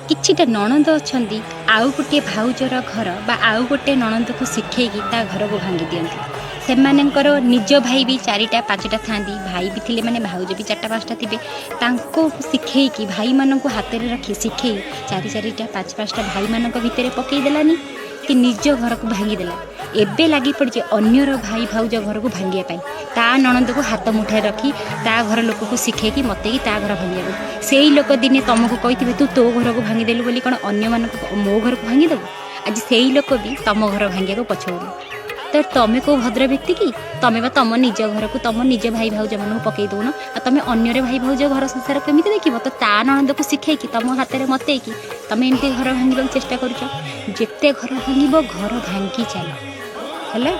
କିଛିଟା ନଣନ୍ଦ ଅଛନ୍ତି, ଆଉ ଗୋଟିଏ ଭାଉଜର ଘର ବା ଆଉ ଗୋଟେ ନଣନ୍ଦକୁ ଶିଖେଇକି ତା ଘରକୁ ଭାଙ୍ଗି ଦିଅନ୍ତି। ସେମାନଙ୍କର ନିଜ ଭାଇ ବି ଚାରିଟା ପାଞ୍ଚଟା ଥାଆନ୍ତି। ଭାଇ ବି ଥିଲେ ମାନେ ଭାଉଜ ବି ଚାରିଟା ପାଞ୍ଚଟା ଥିବେ। ତାଙ୍କୁ ଶିଖେଇକି, ଭାଇମାନଙ୍କୁ ହାତରେ ରଖି ଶିଖେଇ ଚାରି ଚାରିଟା ପାଞ୍ଚ ପାଞ୍ଚଟା ଭାଇମାନଙ୍କ ଭିତରେ ପକେଇ ଦେଲାନି କି ନିଜ ଘରକୁ ଭାଙ୍ଗିଦେଲା। ଏବେ ଲାଗି ପଡ଼ିଛି ଅନ୍ୟର ଭାଇ ଭାଉଜ ଘରକୁ ଭାଙ୍ଗିବା ପାଇଁ। ତା ନଣନ୍ଦକୁ ହାତ ମୁଠାରେ ରଖି, ତା ଘର ଲୋକକୁ ଶିଖେଇକି ମତେଇକି ତା ଘର ଭାଙ୍ଗିବାକୁ। ସେଇ ଲୋକ ଦିନେ ତମକୁ କହିଥିବେ, ତୁ ତୋ ଘରକୁ ଭାଙ୍ଗିଦେଲୁ ବୋଲି କ'ଣ ଅନ୍ୟମାନଙ୍କୁ ମୋ ଘରକୁ ଭାଙ୍ଗିଦେବୁ? ଆଜି ସେଇ ଲୋକ ବି ତମ ଘର ଭାଙ୍ଗିବାକୁ ପଛଉନି। ତ ତମେ କେଉଁ ଭଦ୍ର ବ୍ୟକ୍ତି କି? ତମେ ବା ତମ ନିଜ ଘରକୁ ତମ ନିଜ ଭାଇ ଭାଉଜମାନଙ୍କୁ ପକେଇ ଦଉନ, ଆଉ ତମେ ଅନ୍ୟର ଭାଇ ଭାଉଜ ଘର ସଂସାର କେମିତି ଦେଖିବ? ତ ତା ନଣନ୍ଦକୁ ଶିଖେଇକି, ତମ ହାତରେ ମତେଇକି ତମେ ଏମିତି ଘର ଭାଙ୍ଗିବାକୁ ଚେଷ୍ଟା କରୁଛ। ଯେତେ ଘର ଭାଙ୍ଗିବ, ଘର ଭାଙ୍ଗି ଚାଲ ହେଲା,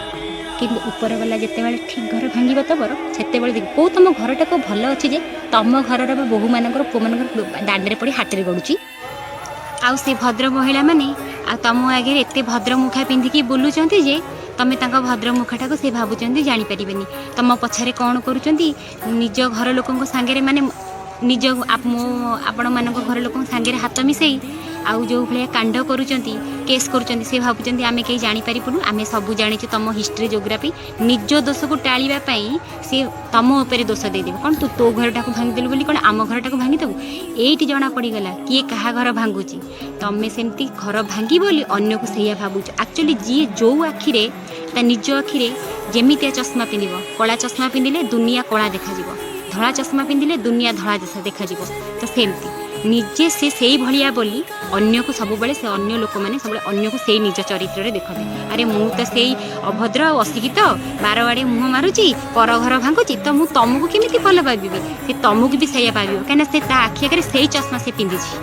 କିନ୍ତୁ ଉପର ବାଲା ଯେତେବେଳେ ଠିକ୍ ଘର ଭାଙ୍ଗିବ ତମର, ସେତେବେଳେ ଦେଖିବ କେଉଁ ତମ ଘରଟା କେଉଁ ଭଲ ଅଛି ଯେ ତମ ଘରର ବା ବୋହୂମାନଙ୍କର, ପୁଅମାନଙ୍କର ଦାଣ୍ଡରେ ପଡ଼ି ହାଟରେ ଗଡ଼ୁଛି। ଆଉ ସେ ଭଦ୍ର ମହିଳାମାନେ ଆଉ ତମ ଆଗରେ ଏତେ ଭଦ୍ର ମୁଖା ପିନ୍ଧିକି ବୁଲୁଛନ୍ତି ଯେ ତମେ ତାଙ୍କ ଭଦ୍ର ମୁଖାଟାକୁ ସେ ଭାବୁଛନ୍ତି ଜାଣିପାରିବେନି। ତମ ପଛରେ କ'ଣ କରୁଛନ୍ତି, ନିଜ ଘର ଲୋକଙ୍କ ସାଙ୍ଗରେ, ମାନେ ନିଜ ମୋ ଆପଣମାନଙ୍କ ଘର ଲୋକଙ୍କ ସାଙ୍ଗରେ ହାତ ମିଶେଇ ଆଉ ଯେଉଁ ଭଳିଆ କାଣ୍ଡ କରୁଛନ୍ତି, କେସ୍ କରୁଛନ୍ତି, ସେ ଭାବୁଛନ୍ତି ଆମେ କେହି ଜାଣିପାରିବୁନୁ। ଆମେ ସବୁ ଜାଣିଛୁ ତମ ହିଷ୍ଟ୍ରି, ଜୋଗ୍ରାଫି। ନିଜ ଦୋଷକୁ ଟାଳିବା ପାଇଁ ସେ ତମ ଉପରେ ଦୋଷ ଦେଇଦେବେ। କ'ଣ ତୁ ତୋ ଘରଟାକୁ ଭାଙ୍ଗିଦେଲୁ ବୋଲି କ'ଣ ଆମ ଘରଟାକୁ ଭାଙ୍ଗିଦେବୁ? ଏଇଠି ଜଣା ପଡ଼ିଗଲା କିଏ କାହା ଘର ଭାଙ୍ଗୁଛି। ତମେ ସେମିତି ଘର ଭାଙ୍ଗିବ ବୋଲି ଅନ୍ୟକୁ ସେଇଆ ଭାବୁଛ। ଆକ୍ଚୁଆଲି ଯିଏ ଯେଉଁ ଆଖିରେ, ତା ନିଜ ଆଖିରେ ଯେମିତିଆ ଚଷମା ପିନ୍ଧିବ, କଳା ଚଷମା ପିନ୍ଧିଲେ ଦୁନିଆ କଳା ଦେଖାଯିବ, ଧଳା ଚଷମା ପିନ୍ଧିଲେ ଦୁନିଆ ଧଳା ଦେଖାଯିବ। ତ ସେମିତି ନିଜେ ସେ ସେଇ ଭଳିଆ ବୋଲି ଅନ୍ୟକୁ ସବୁବେଳେ ସେ ଅନ୍ୟ ଲୋକମାନେ ସବୁବେଳେ ଅନ୍ୟକୁ ସେଇ ନିଜ ଚରିତ୍ରରେ ଦେଖନ୍ତି। ଆରେ, ମୁଁ ତ ସେଇ ଅଭଦ୍ର ଆଉ ଅଶିକ୍ଷିତ, ବାରଆଡ଼େ ମୁହଁ ମାରୁଛି, ପର ଘର ଭାଙ୍ଗୁଛି, ତ ମୁଁ ତମକୁ କେମିତି ଭଲ ଭାବିବି? ସେ ତମକୁ ବି ସେଇଆ ଭାବିବ, କାହିଁକିନା ସେ ତା ଆଖି ଆଗରେ ସେଇ ଚଷମା ସେ ପିନ୍ଧିଛି।